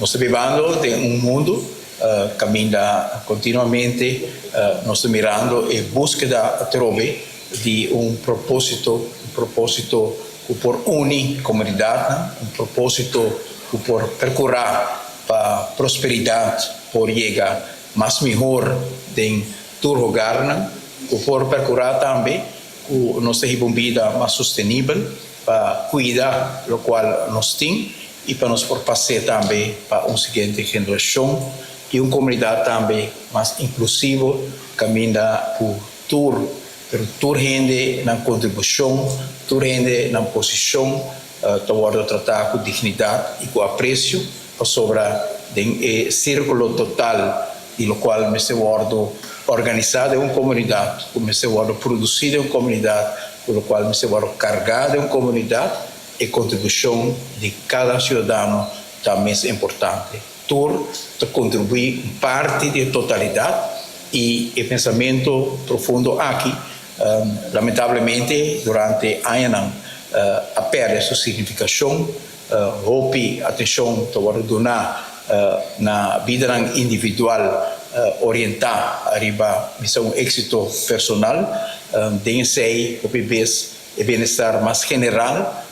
Nos ta bibando den un mundu kaminda kontinuamente nos ta mirando e búskeda atrobe di un propósito, un propósito ku por uni komunidatnan, un propósito ku por perkurá pa prosperidat por yega mas mihor den tur hogarnan, ku por perkurá tambe ku nos ta hiba un bida mas sostenibel pa kuida lokual nos tin i pa nos por pas'é tambe pa un siguiente generashon i un komunidat tambe mas inklusivo kaminda ku tur, pero tur hende nan kontribushon, tur hende nan posishon ta wòrdu tratá ku dignidat i ku apresio, pasobra den e sírkulo total di lokual mester wòrdu organisá den un komunidat, ku mester wòrdu produsí den un komunidat, ku lokual mester wòrdu kargá den un komunidat, E kontribushon di kada siudadano ta mes importante. Tur ta kontribuí un parti di e totalidat i e pensamentu profundo aki lamentablemente durante añanan a pèrdè su signifikashon. Hopi atenshon ta wòrdu duná na bidanan individual orientá riba bisa un éksito personal. Den esei hopi bes E bienestar mas general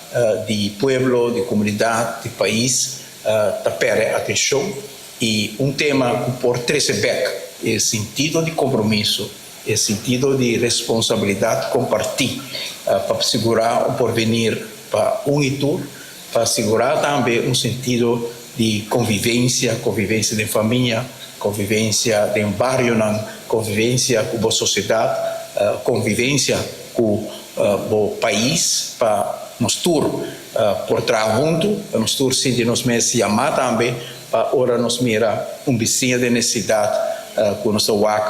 di pueblo, di komunidat, di pais ta pèrdè atenshon i un tema ku por trese bèk e sintido di kompromiso, e sintido di responsabilidat kompartí pa sigurá un porvenir pa un i tur, pa sigurá tambe un sentido di konvivensia, konvivensia den famia, konvivensia den barionan, konvivensia ku bo sosiedat, konvivensia ku bo pais pa nos tur por traha huntu, pa nos tur sinti nos mes yamá tambe pa ora nos mira un bisiña den nesesidat ku nos ta wak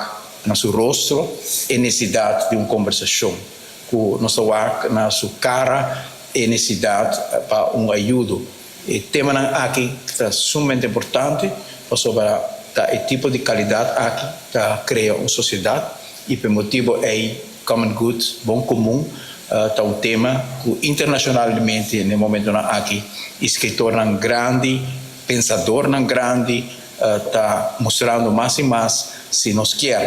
na su rostro e nesesidat di un kombersashon, ku nos ta wak na su kara e nesesidat pa un ayudo. E temanan aki ta sumamente importante pasobra ta e tipo di kalidat aki ta krea un sosiedat i pa e motibu ei Common Good, Bon Komun, ta un tema ku internashonalmente na e momentonan aki eskritornan grandi, pensadornan grandi ta mustrando mas i mas si nos kier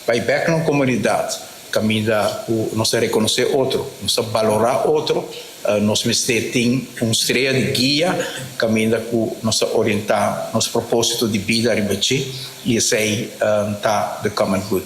bai bek na un komunidat kaminda ku nos ta rekonosé otro, nos ta balorá otro, nos mester tin un strea di guia kaminda ku nos ta orientá nos propósito di bida riba dje i esei ta the common good.